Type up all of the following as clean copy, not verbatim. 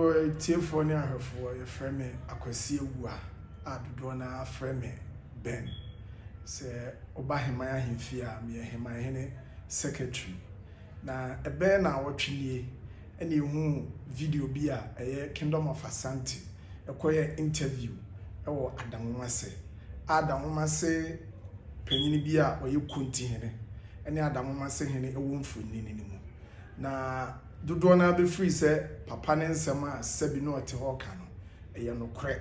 Atiefoɔ ne ahwɛfoɔ, yɛfrɛ me Akwasi Awuah a dodoɔ no ara frɛ me Ben. Sɛ woba Heman ahemfie a, meyɛ Heman hene secretary. Na ɛbɛyɛ naawɔtwe nie ɛna yɛhuu video bi a ɛyɛ Kingdom of Asante ɛkɔyɛɛ interview ɛwɔ Adanwomase a Adanwomase panyini bi a ɔyɛ Konti hene ɛne Adanwomase hene ɛwɔ mfonini no mu. Na dodoɔ no ara bɛfiri sɛ papa no nsɛm a sɛbi na ɔte hɔ reka no, ɛyɛ nokorɛ.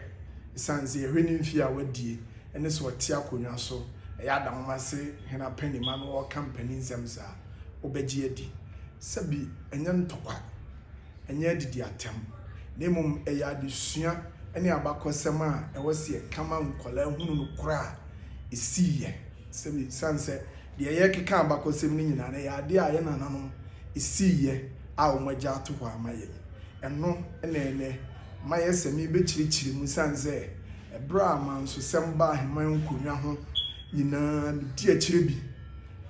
Ɛsiane sɛ yɛhwɛ ne mfeɛ a wadie ne sɛ ɔte akonnwa so, ɛyɛ Adanwomase hene apanima na ɔreka mpaninsɛm saa, wobɛgye adi. Sɛbi ɛnyɛ ntɔkwa, ɛnyɛ adidi atɛm, na mmom ɛyɛ adesua ne abakɔsɛm a ɛwɔ sɛ yɛka ma nkwadaa hunu nokorɛ a ɛsiiɛ. Sɛbi ɛsiane sɛ Deɛ yɛrekeka abakɔsɛm no nyinaa no, ɛyɛ adeɛ a yɛn nananom siiɛ a wɔagya ato hɔ ama yɛn. Ɛno na ɛnnɛ mayɛ sɛ merebɛkyerɛkyerɛ mu ɛsiane sɛ ɛberɛ a amansosɛm baa ahemman nkonnwa ho nyinaa medi akyire bi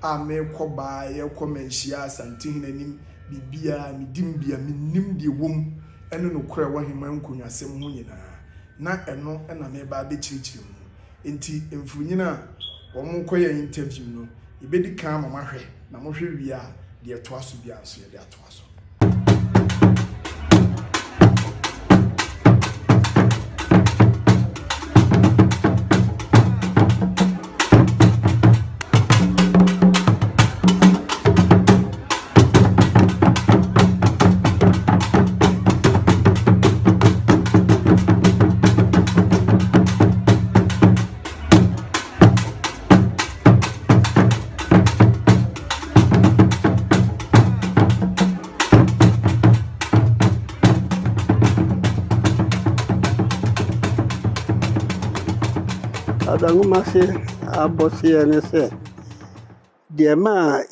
a merekɔ baa yɛrekɔ manhyia Asantehene anim biribiara medi mu bi a mennim deɛ ɛwɔ mu ne nokorɛ ɛwɔ ahemman nkonnwasɛm ho nyinaa na ɛno na mereba abɛkyerɛkyerɛ mu. Nti mfonyin a wɔkɔyɛɛ interview no, yɛbɛdi kan ama moahwɛ, na mohwɛ wie a, deɛ ɛtoa so biara nso yɛde atoa so. Adanwomase abɔseɛ ne sɛ, deɛ ɛmaa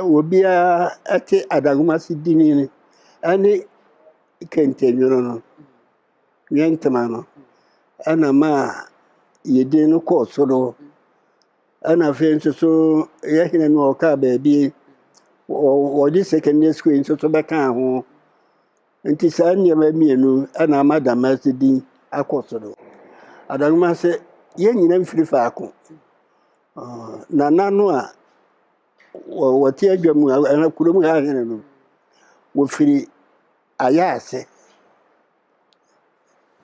obiara te Adanwomase dini ne kente nwono no. Nyɛ ntoma no ɛna maa yɛ din no kɔɔ soro. Ɛna afei nso so yɛ hene no a ɔkaa baabi wɔde secondary school nso so bɛkaa ho. Nti saa nneɛma mmienu ɛna ama Damasi din akɔ soro. Adanwomase yɛn nyinaa mfiri faako. Nana no a wɔte adwa mu anaa kurom ha hene no, wɔfiri Ayaase.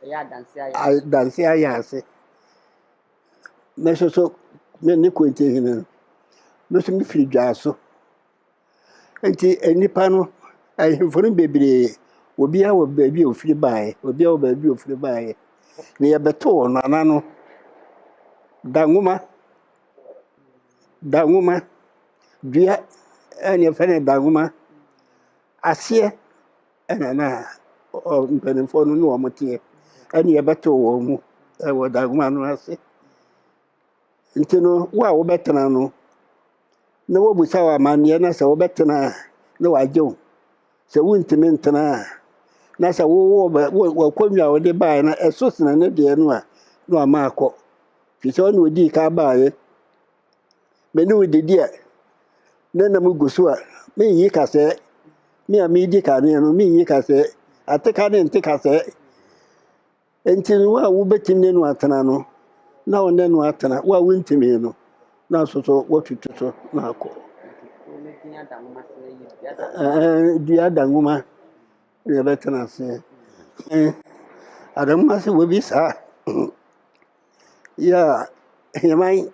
Adanse Ayaase. Me nso so me ne Kontihene no, me nso mefiri Dwaso. Nti nnipa no, ahemfo no bebree, obiara wɔ baabi a ofiri baeɛ, obiara wɔ baabi a ofiri baeɛ. Na yɛbɛtoo Nana no, Dangoma, Dangoma, dua ɛna yɛfrɛ no Dangoma. Aseɛ ɛna na mpanimfoɔ no ne wɔn teɛ ɛne yɛbɛtoo wɔn mu ɛwɔ Dangoma no ase. Nti no, wo a wobɛtena no, na wɔbusa wo amanneɛ na sɛ wobɛtena a, na wagye wo. Sɛ wontumi ntena a, na sɛ wowɔ w'akonnwa a wode baeɛ no ɛso sene ne deɛ no a, na wama akɔ. Firi sɛ ɔne odii kan baeɛ. Me ne wo didi a, na nam gu so a, menyi kasɛɛ. Me a medi kane no, menyi kasɛɛ. Ateka ne nte kasɛɛ. Enti no, wo a wobɛtumi ne no atena no, na wo ne no atena. Wo a wontumi no, na nso so woatutu so na akɔ. Dua da nwoma na yɛbɛtena aseɛ. Adanwoma sɛ wɔbi saa. Yɛ a Heman.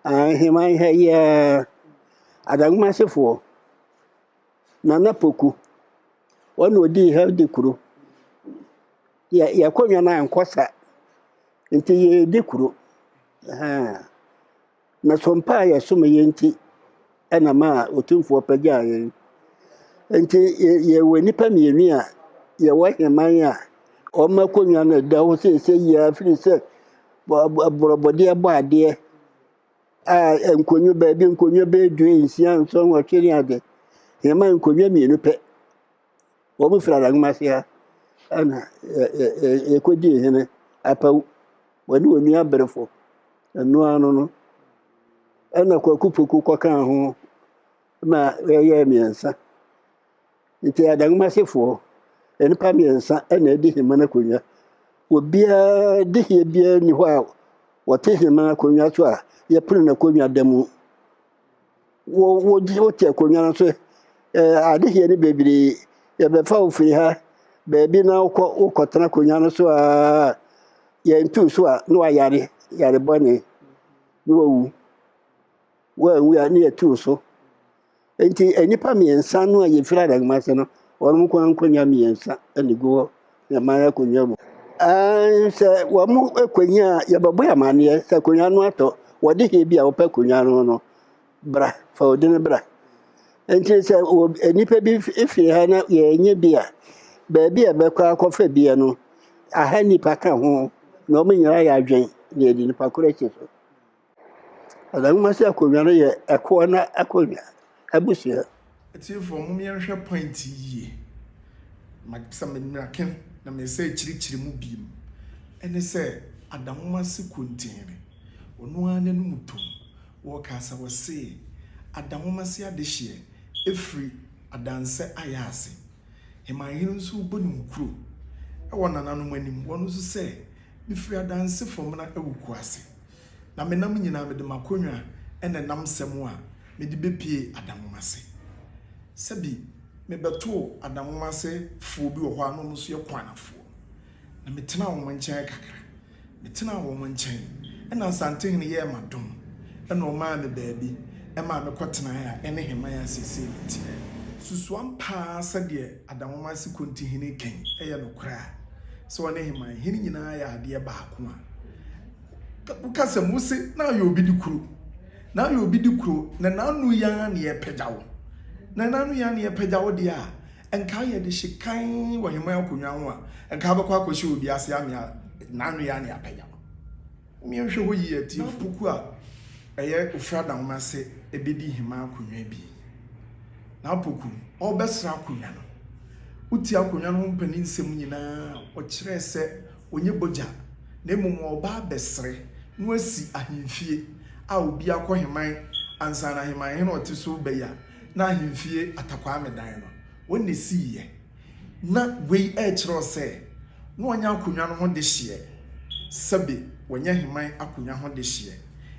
Heman ha yi ara. Adanwomasefoɔ. Nana Poku. Ɔna ɔdii ha di kuro. Yɛ yɛakonnwa no ankɔ sa. Nti yɛredi kuro. Ɛhɛn. Na som pa a yɛsom yɛ nti na maa Otumfoɔ pagyaa yɛn. Nti yɛwɔ nnipa mmienu a yɛwɔ heman a wɔn akonnwa no da hɔ seesei yi ara firi sɛ borɔbɔdeɛ bɔ adeɛ a nkonnwa baabi nkonnwa bɛyɛ du nsia nson nwɔtwe ne ade. Heman nkonnwa mmienu pɛ. Wɔn firi Adanwom ase ha ɛna yɛkɔdii hene Apawu. Wɔne wɔn nua Berefo. Ɛno ano no ɛna Kwaku Poku kɔkaa ho ma yɛyɛɛ mmiɛnsa. Nti Adanwom asefoɔ. Nnipa mmiɛnsa na adi heman akonnwa. Obiara dehyeɛ biara nni hɔ a wɔte heman akonnwa so a yɛpono n'akonnwa da mu. Wo wo wote akonnwa no so ɛɛ adehyeɛ no bebree yɛbɛfa wo firi ha baabi na wokɔ wokɔtena akonnwa no so a yɛntu so a na wayare yare bɔne na wawu. Woanwu a na yɛtu wo so. Nti nnipa mmiɛnsa no a yɛfiri Adankma ase no, wɔn nko ara nkonnwa mmiɛnsa na ɛgu hɔ na mmaa akonnwa mu. Ɛɛ sɛ wɔn akonnwa a yɛbɛbɔ yɛn amanneɛ sɛ akonnwa no atɔ, wɔde he bi a wɔpɛ akonnwa no no, bra, fa wo din bra. Nti sɛ nnipa bi firi ha na yɛnyɛ bi a, baabi a yɛbɛkɔ akɔfa bi no, aha nnipa ka ho na wɔn nyinaa yɛ adwene na yɛde nipa koro akyi so. Adankma se akonnwa no yɛ ɛkoɔ na akonnwa abusua. Atiefoɔ, mom yɛnhwɛ point yi yie. Ma sɛ mmerake na mesɛ akyirikyiri mu biem. Ɛne sɛ Adanwomase Kontihene, ɔno ara n'anum tom, wɔkaa sɛ wɔse Adanwomase adehyeɛ ɛfiri Adansɛ Ayaase. Hemanhene nso rebɔ ne nkuro wɔ nananom anim, wɔn nso sɛ mefiri Adanse Fɔmena Awukuase. Na menam nyinaa mede m'akonnwa na ɛnam nsɛm a mede bepue Adanwomase. Sɛbi mebɛtoo Adanwomase foɔ bi wɔ hɔ a na wɔn nso yɛ Kwanafoɔ. Na metenaa wɔn nkyɛn kakra. Metenaa wɔn nkyɛn ɛna Asantehene yɛɛ m'adom ɛna ɔmaa me baabi ɛmaa mekɔtenaeɛ a ɛne Heman a seesei mete. Susuampa ara sɛdeɛ Adanwomase Kontihene ka yi yɛ nokorɛ a, sɛ ɔne Heman hene nyinaa yɛ adeɛ baako a, Wo kasa mu wose na ayɛ obi de kuro, na ayɛ obi de kuro, na n'ano yi ara na yɛpagya wo, na n'ano yi ara na yɛpagya wo deɛ a, nka ayɛ de hye kan wɔ heman akonnwa ho a, nka abɛkɔ akɔhyɛ obi ase amea n'ano yi ara na yɛapagya wo. Yɛnhwɛ hɔ yie atiefo. N'apoku a ɛyɛ Ofura Danwomase bɛdi heman akonnwa bi. N'apoku, ɔrebɛsra akonnwa no, wotie akonnwa no ho mpanin nsɛm nyinaa a, ɔkyerɛɛ sɛ ɔnyɛ bogya, na mmom ɔreba abɛsrɛ na wasi ahemfie a obi akɔ heman ansa na heman hene a ɔte so reba yi a na ahemfie Atakwame dan no, wɔn na ɛsiiɛ. Na wei rekyerɛ sɛ na ɔnyɛ akonnwa no ho dehyeɛ, sɛbe wɔnyɛ heman akonnwa ho dehyeɛ,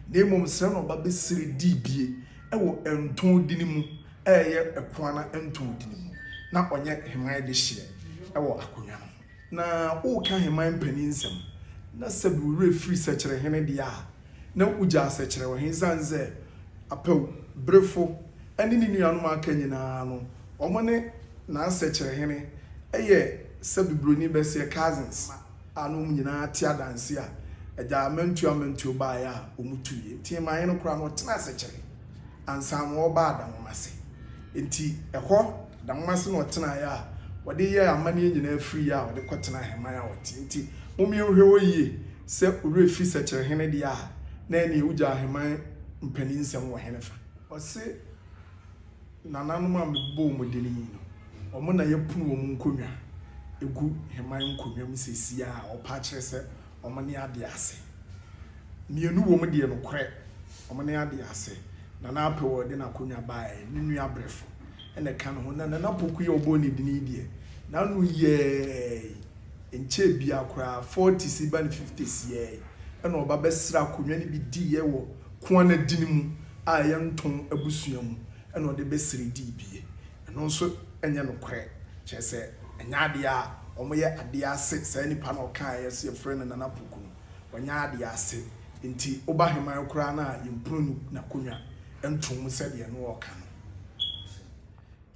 na mmom srɛ na ɔba bɛsrɛ dii bie wɔ ntɔn dini mu a ɛyɛ Ɛkoana ntɔn dini mu, na ɔnyɛ heman dehyeɛ wɔ akonnwa no ho. Na woreka heman mpanin nsɛm, na sɛbe wo werɛ firi sɛkyerɛhene deɛ a, na wogyaa sɛkyerɛwɔhene ɛsiane sɛ Apawu, Berefo ne ne nuanom a aka nyinaa no, wɔn ne n'asɛkyerɛhene yɛ sɛbe buroni bɛseɛ cousins a na wɔn nyinaa te adanse a agya amantuo amantuo baeɛ a wɔtuiɛ. Nti hemanhene koraa no ɔtenaa sɛkyerɛ. ansa na ɔreba Adanwomase. Enti ɛhɔ, Adanwomase na ɔtenaeɛ a wɔde yɛɛ amanneɛ nyinaa firiiɛ a ɔde kɔtenaa ahemman a ɔte. Enti mom yɛnhwɛ hɔ yie, sɛ wo werɛ firi Sɛkyerɛhene deɛ a, na ɛneɛ wogya ahemman mpanin nsɛm wɔ hene fa. Ɔse nananom a mebobɔ wɔn din yi no, wɔn na yɛpono wɔn nkonnwa gu heman nkonnwa mu seesei a ɔpa akyerɛ sɛ wɔn ne adeɛ ase. Mmienu wɔ mu deɛ nokorɛ, wɔn ne adeɛ ase. Nana Apew a ɔde n'akonnwa baeɛ, ne nua Brefo na ɛka ne ho. Na Nana Poku yi a ɔbɔɔ ne din yi deɛ, n'ano yɛɛi, ɛnkyɛɛ biara koraa, forties ba ne fifties yɛɛi, ɛna ɔba bɛsraa akonnwa no bi diiɛ wɔ Koanadini mu a ɛyɛ Ntɔn abusua mu, ɛna ɔde bɛsrɛ dii bie. Ɛno nso nyɛ nokorɛ, kyerɛ sɛ, ɛnyɛ adeɛ a wɔyɛ adeɛ ase, saa nipa no a ɔkaeɛ sɛ yɛfrɛ no Nana Poku no, ɔnyɛ adeɛ ase, nti woba heman koraa no a yɛmpono no n'akonnwa nto mu sɛdeɛ na ɔreka no.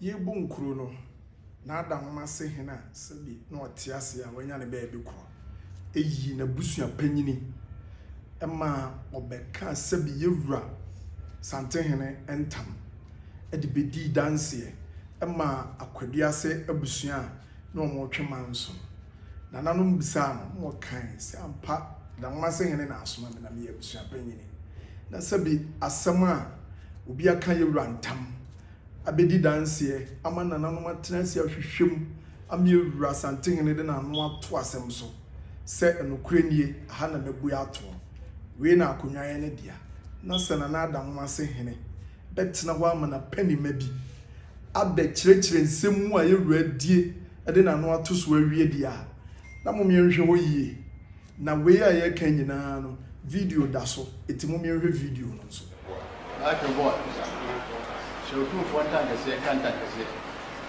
Yɛrebɔ nkuro no, N'Adanwomase hene a sɛbi na ɔte ase a wanya ne baabi korɔ yii n'abusua panyini maa ɔbɛkaa sɛbi yɛwura Santehene ntam de bɛdii danseɛ maa Akwaduase abusua a na wɔretwe manso no. Nananom bisaa no ma ɔkae sɛ ampa Danwomase hene na asoma me na meyɛ abusua panyini. Na sɛbi asɛm a obi aka yɛwura ntam abɛdi danseɛ ama nananom atena ase ahwehwɛ mu ama Awura Asantehene de n'ano ato asɛm so sɛ nokorɛ nie, aha na mabue atoɔ, wei na akonnwa yɛ ne dea, na sɛ Nana Adanwomase hene bɛtena hɔ ama n'apanimma bi abɛkyerɛkyerɛ nsɛm mu a yɛwura adie de n'ano ato so awie deɛ a, na mom yɛnhwɛ hɔ yie. Na wei a yɛreka nyinaa no, video da so, enti mom yɛnhwɛ video no nso. Bible bɔɔ no saa. Hyɛ otumfoɔ ntankɛseɛ ka ntankɛseɛ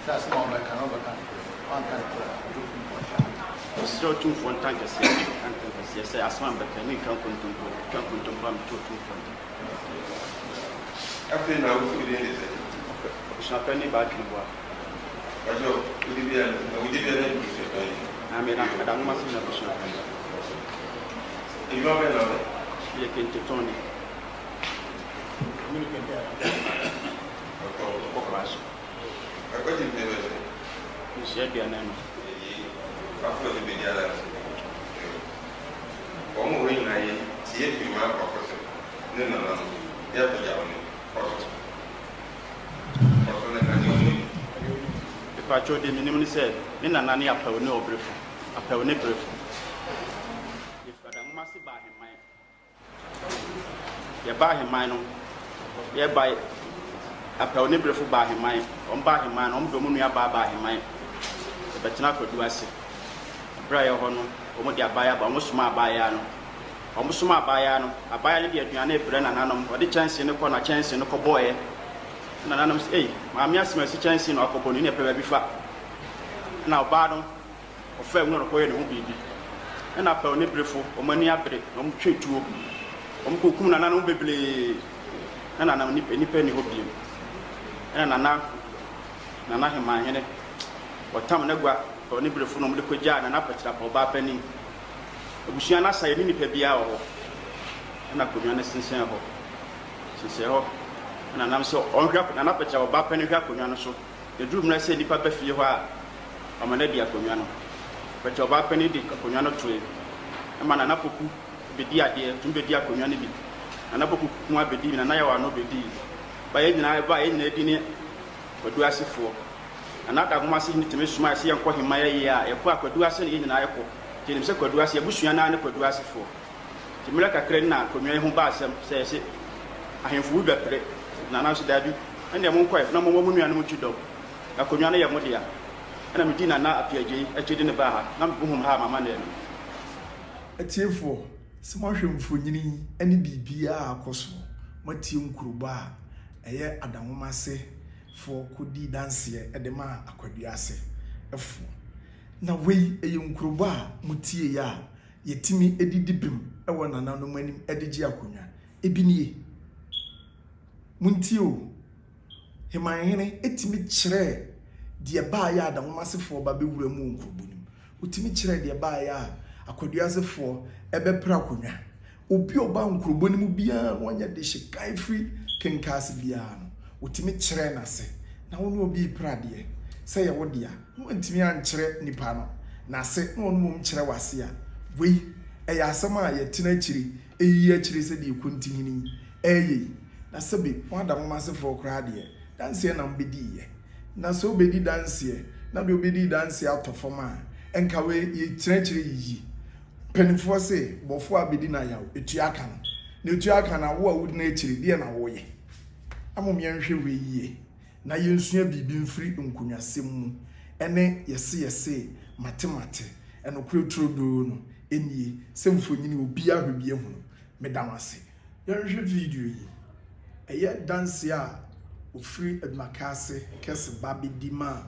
sɛ asɛm a wobɛka no wobɛka nokorɛ, woanka nokorɛ a wobɛkum bɔhyɛ no. Mesrɛ otumfoɔ ntankɛseɛ ka ntankɛseɛ sɛ asɛm a mebɛka yi menka nkontompo, metwa nkontompo a meto otumfoɔ ntam. Afei na wo din de sɛn? Abusuapanin Baa Twene-Boa. Mpakyɛw, wo dibea no, na wo dibea ne abusuapanin? Na me na meda nwoma so na abusuapanin. Edwuma bɛn na woyɛ? Meyɛ kente tɔnni. Ɔtɔn kɔkɔɔ aso. Akɔgye mfe bɛyɛ sɛn? Nhyia 45. Eyi, afo a bedi adanse. Wɔn wɔ hɔ nyinaa yɛ tie fi wɔn abakɔsɛm ne nananom de apagya wɔn kɔ so. Kɔ so na ka nea wunim. Mepakyɛw deɛ menim ne sɛ me nana ne Apawu ne Ɔbrefo, Apawu ne Brefo. Yɛfiri Adanwomase baa Ahemman. Yɛbaa Ahemman no, yɛbae, Apawu ne Brefo baa Ahemman. Wɔn baa Ahemman no, wɔn de wɔn nua baa baa Ahemman. Yɛbɛtena Kwadu ase. Berɛ a yɛwɔ hɔ no, wɔn de abaayewa ba, wɔn somaa abaayewa no. Wɔn somaa abaayewa no, abaayewa no de aduane rebrɛ nananom. Ɔde kyɛnsee no kɔ na kyɛnsee no kɔbɔeɛ. Nananom sɛ, ei, maame asɛm asi kyɛnsee no akɔbɔ no, ne ɛpɛ baabi fa. Ɛna ɔbaa no, ɔfaa mu na ɔkɔyɛɛ ne ho biribi. Ɛna Apaw ne Brefo, wɔn ani abere na wɔtwee tuo. Wɔkɔkum nananom bebree. Na nana nnipa nni hɔ bio. Ɛna nana, Nana Hemanhene, wɔtam n'agua Apaw ne Brefo na wɔde kɔgyaa Nana Apakyiri ɔbaa panin. Abusua no asa, yɛne nnipa biara wɔ hɔ. Ɛna akonnwa no sensɛn hɔ. Sensɛn hɔ. Ɛna nam sɛ ɔnhwɛ, Nana Apakyiri ɔbaa panin hwɛ akonnwa no so. Ɛduru mmerɛ sɛ nnipa ba fie hɔ a, ɔma no adi akonnwa no. But ɔbaa panin de akonnwa no toe ma Nana Poku bɛdi adeɛ, tumi bɛdi akonnwa no bi. Nana Poku kuma bɛdii bi, Nana Yaw Ano bɛdii. Ba yɛn nyinaa ɛbaa yɛn nyinaa di ne Kwadu asefoɔ. Nana Adagom ase hene tumi somaa yɛ sɛ yɛnkɔ hemma yɛyɛ a, yɛkɔ a Kwadu ase na yɛn nyinaa yɛkɔ. Nti yɛnim sɛ Kwadu ase, abusua no ara ne Kwadu asefoɔ. Nti mmerɛ kakra ni na akonnwa yi ho baa asɛm sɛ yɛse ahemfo bi bɛpere. Nana nso daabi, ɛndeɛ monkɔɛ na mommɔ mo nuanom kyidɔm. Akonnwa no yɛ mo dea. Ɛna medii Nana Appiagyei akyi de no baa ha, na mebohom ha a m'amanneɛ no. Atiefoɔ, sɛ moahwɛ mfonini yi ne biribiara a akɔ soɔ, moatie nkurobɔ a ɛyɛ Adanwomase foɔ kɔdii danseɛ de maa Akwaduase foɔ. Na wei ɛyɛ nkurobɔ a motieeɛ a yɛtumi de di bem wɔ nananom anim de gye akonnwa. Ebi nie. Montie o, Hemanhene tumi kyerɛɛ deɛ ɛbaeɛ a Danwomasefoɔ ba bɛwura mu wɔ nkurobɔ no mu. Ɔtumi kyerɛɛ deɛ ɛbaeɛ a Akwaduasefoɔ bɛpere akonnwa. Obi a ɔbaa nkurobɔ no mu biara na ɔnyɛ dehye kan firi Kenkaase biara no, ɔtumi kyerɛɛ n'ase. Na wo ne obi repere adeɛ sɛ ɛyɛ wo dea na wantumi ankyerɛ nipa no n'ase na ɔno mmom kyerɛ w'ase a, wei ɛyɛ asɛm a yɛtena akyire yiyi akyire sɛdeɛ Kontihene yi reyɛ yi. Na sɛbe mo Adamomasefoɔ koraa deɛ, danseɛ na mobɛdiiɛ. Na sɛ wobɛdi danseɛ na deɛ ɔbɛdii danseɛ atɔ fam a, nka wei yɛtena akyire yiyi. Mpanimfoɔ se, bɔfoɔ a bɛdi no ayaw, ɛtua aka no. Na ɛtua aka no a, wo a wogyina akyire, deɛ na woyɛ? Na mom yɛnhwɛ wei yie na yɛnsua biribi mfiri nkonnwasɛm mu ne yɛse yɛse, mate mate, ɛnokorɛ turodoo no nie, sɛ mfonini obiara hwɛ bi ahunu. Meda mo ase. Yɛnhwɛ video yi. Ɛyɛ danseɛ a ɔfiri Adwumakaase kɛse ba bɛdi maa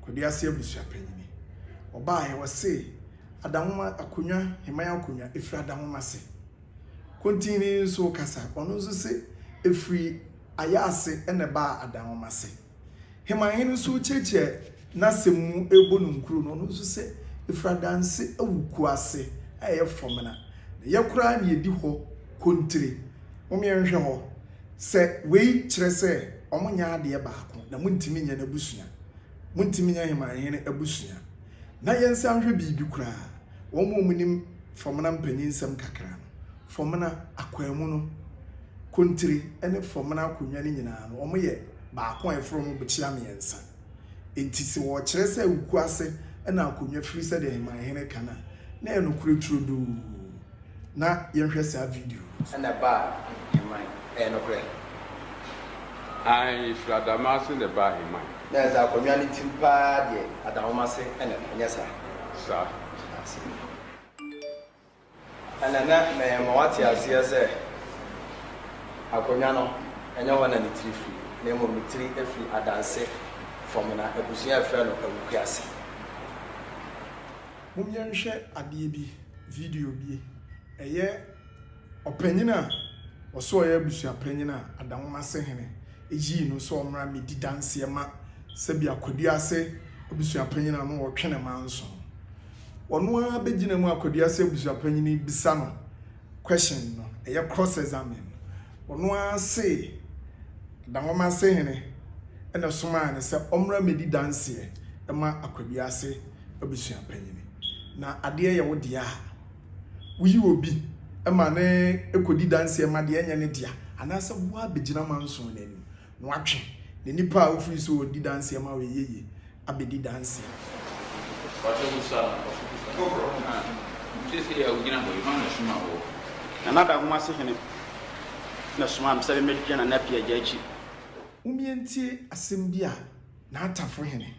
Kwaduase abusuapanyini. Ɔbaeɛ, ɔse Adanwoma akonnwa, Heman akonnwa, ɛfiri Adanwoma ase. Kontini nso rekasa, ɔno nso se ɛfiri Ayaase na ɛbaa Adanwoma ase. Hemanhene nso rekyerɛkyerɛ n'asɛm mu rebɔ no nkuro no, ɔno nso sɛ ɛfiri Adanse Awuku ase a ɛyɛ Fɔmena. Na yɛ koraa na yɛdi hɔ kontire. Mom yɛnhwɛ hɔ. Sɛ wei kyerɛ sɛ wɔn nyɛ adeɛ baako na montumi nyɛ n'abusua. Montumi nyɛ Hemanhene abusua. Na yɛnsan nhwɛ biribi koraa. Wɔn a wɔnim Fɔmena mpanyinsɛm kakra no, Fɔmena akwanmu no, kontire ne Fɔmena akonnwa no nyinaa no, wɔyɛ baako a yɛfrɛ wɔn bokyea mmiɛnsa. Enti sɛ wɔrekyerɛ sɛ Awuku ase na akonnwa firi sɛdeɛ Hemanhene ka no a, na ɛyɛ nokorɛ turodoo. Na yɛnhwɛ saa video no nso. Na ɛbaa Heman. Ɛyɛ nokorɛ? Aane, ɛfiri Adama ase na ɛbaa Heman. Na ɛsɛ akonnwa no tiri paa deɛ Adanwomase na ɛda, ɛnyɛ saa? Saa. Ase. Ɛna na mɛma woate aseɛ sɛ akonnwa no, ɛnyɛ hɔ na ne tiri firi, na mmom ne tiri firi Adanse fam, na abusua a ɛfrɛ no Awukuase. Mom yɛnhwɛ adeɛ bi, video bi, ɛyɛ ɔpanyin a ɔsɛ ɔyɛ abusuapanyin a Adanwomase hene yii no sɛ ɔmmra mmɛdi danseɛ ma sɛbi Akwaduase abusuapanyin a na ɔretwe ne manso no. Ɔno ara bɛgyina mu a Akwaduase abusuapanyin yi bisa no question no, ɛyɛ cross examine no, ɔno ara se Adanwomase hene na ɛsomaa no sɛ ɔmmra mmɛdi danseɛ ma Akwaduase abusuapanyin. Na adeɛ yɛ wo dea a, woyi obi ma no kɔdi danseɛ ma deɛ ɛnyɛ ne dea, anaasɛ wo ara bɛgyina manson no anim na woatwe na nipa a wofiri sɛ ɔdi danseɛ ma wo ɛyɛ yie abɛdi danseɛ. Nana Dahoumase hene na somaa me sɛ memmɛgyina Nana Appiah akyi. Mommie ntie asɛm bi a N'atafohene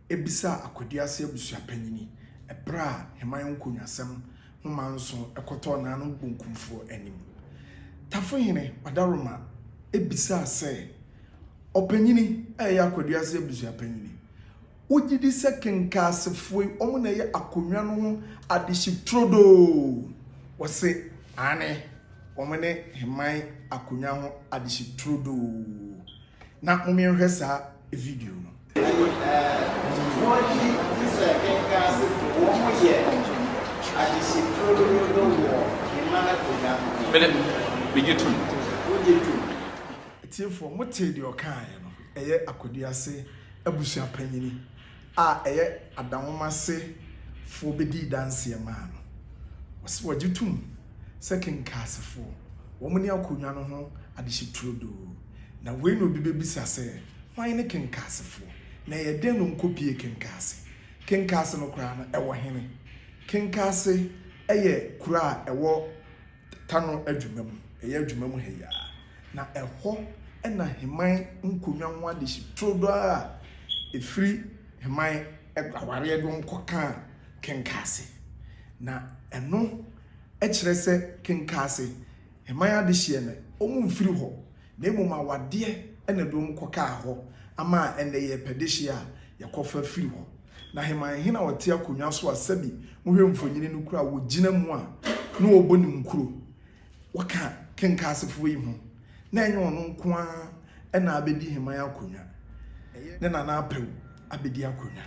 bisaa Akwaduase abusuapanyin bere a Heman nkonnwasɛm ho manso kɔtɔɔ n'ano bonkumfoɔ anim. Tafohene Ɔdaroma bisaa sɛ, Ɔpanyini a ɛyɛ Akwaduase abusuapanyin, wogye di sɛ Kenkaasefoɔ yi wɔn na ɛyɛ akonnwa no ho adehye turodoo? Wɔse, Aane, wɔn ne Heman akonnwa ho adehye turodoo. Na mom yɛnhwɛ saa video no. Wɔgye di sɛ Kenkaasefoɔ wɔn yɛ adehye turodoo wɔ Heman akonnwa no ho? Mede, megye tom. Wogye tom? Atiefoɔ, motee deɛ ɔkaaeɛ no? Ɛyɛ Akwaduase abusuapanyini a ɛyɛ Adanwomase foɔ bɛdii danseɛ maa no. Ɔse wɔgye tom sɛ Kenkaasefoɔ, wɔn ne akonnwa no ho adehye turodoo. Na wei na obi bɛbisa sɛ, Hwan ne Kenkaasefoɔ? Na ɛyɛ dɛn na wɔkɔpuee Kenkaase? Kenkaase no koraa no, ɛwɔ hene? Kenkaase yɛ kuro a ɛwɔ Tano adwuma mu, ɛyɛ adwuma mu ha yi ara. Na ɛhɔ na Heman nkonnwa ho adehye turodoo a ɛfiri Heman awareɛ de wɔn kɔkaa Kenkaase. Na ɛno kyerɛ sɛ Kenkaase Heman adehyeɛ no, wɔmfiri hɔ, na mmom awadeɛ na ɛde wɔn kɔkaa hɔ ama a ɛnnɛ yɛrepɛ dehyeɛ a yɛkɔfa firi hɔ. Na Heman hene a ɔte akonnwa so a sɛbi mohwɛ mfonini no koraa a ɔgyina mu a na ɔrebɔ ne nkuro, wɔka Kenkaasefoɔ yi ho, na ɛnyɛ ɔno nko ara na abɛdi Heman akonnwa, ne Nana Apawu abɛdi akonnwa,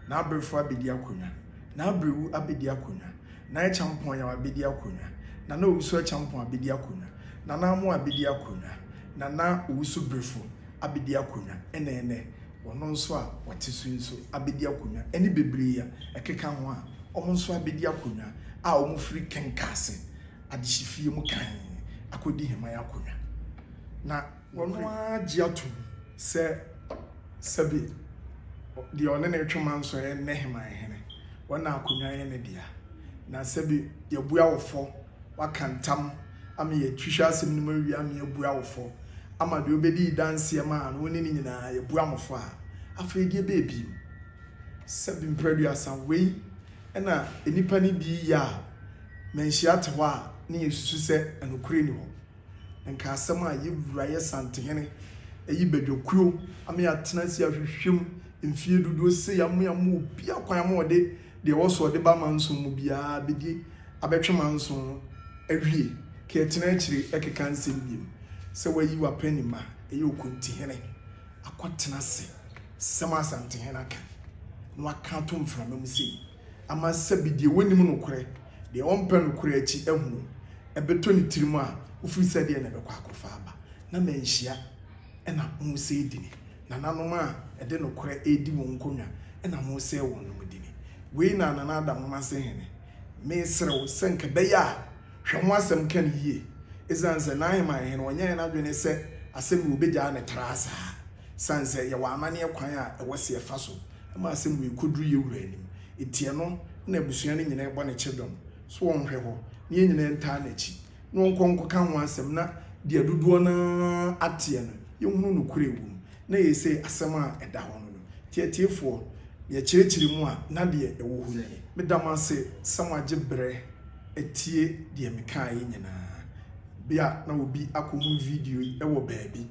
N'aberefo abɛdi akonnwa, N'aberewu abɛdi akonnwa, N'Acheampong Yaw abɛdi akonnwa, Nana Owusu Acheampong abɛdi akonnwa, Nana Amoah abɛdi akonnwa, Nana Owusu Brefo abɛdi akonnwa, ɛna ɛnnɛ ɔno nso a ɔte so yi nso abɛdi akonnwa, ɛne bebree a ɛkeka ho a wɔn nso abɛdi akonnwa a wɔfiri Kenkase adehyefie mu kann akɔdi Heman akonnwa. Na Ɔno ara gye atom sɛ sɛbe deɛ ɔne no retwe manso yɛ nnɛ hemanhene, wɔn na akonnwa yɛ ne dea. Na sɛbe yɛabua wo fɔ, woaka ntam ama yɛatwihwɛ asɛm no mu awie ama yɛabua wo fɔ, ama deɛ ɔbɛdii danseɛ maa no, wo ne no nyinaa yɛabua mo fɔ a, afei deɛ ɛbɛyɛ bio? Sɛbe mprɛduasa, wei na nnipa no bi yɛ a manhyia te hɔ a ne yɛsusu sɛ nokorɛ nni hɔ. Nka asɛm a yɛ wura yɛ santehene ayi badwakuo ama yɛatena ase ahwehwɛ mu mfie dodoɔ sei ama yɛama obiara kwan ama ɔde deɛ ɛwɔ so ɔde ba manson mu biara bɛdi abɛtwe manson awie ka yɛtena akyire ɛkeka nsɛm biem sɛ wayi w'apanima ɛyɛ okontihene akɔtena ase sɛm a asantehene aka na waka ato mframa mu sei ama sɛbi deɛ wɔnnim nokorɛ, deɛ ɔmpɛ nokorɛ akyi ahunu, ɛbɛtɔ ne tirim a, wofiri sɛ deɛ na ɛbɛkɔ akɔfa aba. Na manhyia na mosɛe dini, nananom a ɛde nokorɛ redi wɔn nkonnwa na mosɛe wɔn nom dini. Wei na Nana Adamomaase Hene, mesrɛ wo sɛ nka ɛbɛyɛ a hwɛ ho asɛm ka no yie, ɛsiane sɛ N'Aheman Hene ɔnyɛɛ n'adwene sɛ asɛm wei ɔbɛgyaa no traa saa, ɛsiane sɛ yɛwɔ amanneɛ kwan a ɛwɔ sɛ yɛfa so ma asɛm wei kɔduru yɛn wura anim. Enti ɛno na abusua no nyinaa bɔ ne kyɛdɔm so wɔnhwɛ hɔ na yɛn nyinaa ntaa n'akyi na ɔnkɔ nkɔka ho asɛm na deɛ dodoɔ no ara ateɛ no yɛnhunu nokorɛ wɔ mu na yei sɛ asɛm a ɛda hɔ no. Nti atiefoɔ, yɛkyerɛkyerɛ mu a, na deɛ ɛwɔ hɔ nie. Meda mo ase sɛ moagye berɛ atie deɛ mekaeɛ nyinaa. Bi a na obi akɔhu video yi wɔ baabi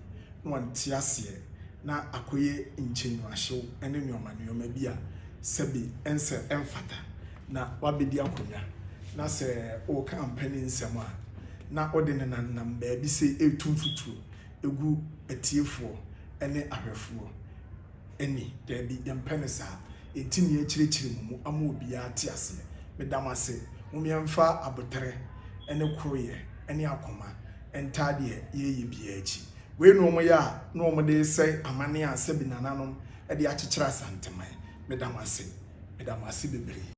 na wante aseɛ na akɔyɛ nkyɛnnuahyew ne nneɛma nneɛma bi a sɛbi ɛnsɛ ɛmfata na wabɛdi akonnwa na sɛ ɔreka mpanin nsɛm a na ɔde nenam baabi sɛ ɛretu mfuturo egu atiefoɔ ne ahwɛfoɔ ani. Daabi, yɛmpɛ no saa. Enti ne yɛkyerɛkyerɛ mu mu ama obiara te aseɛ. Meda mo ase. Mom yɛmfa aboterɛ ne koroyɛ ne akoma ntaa deɛ yɛreyɛ biara akyi. Wei na wɔyɛ a na wɔde resɛe amanneɛ a sɛbi nananom de akyekyere Asanteman. Meda mo ase. Meda mo ase bebree.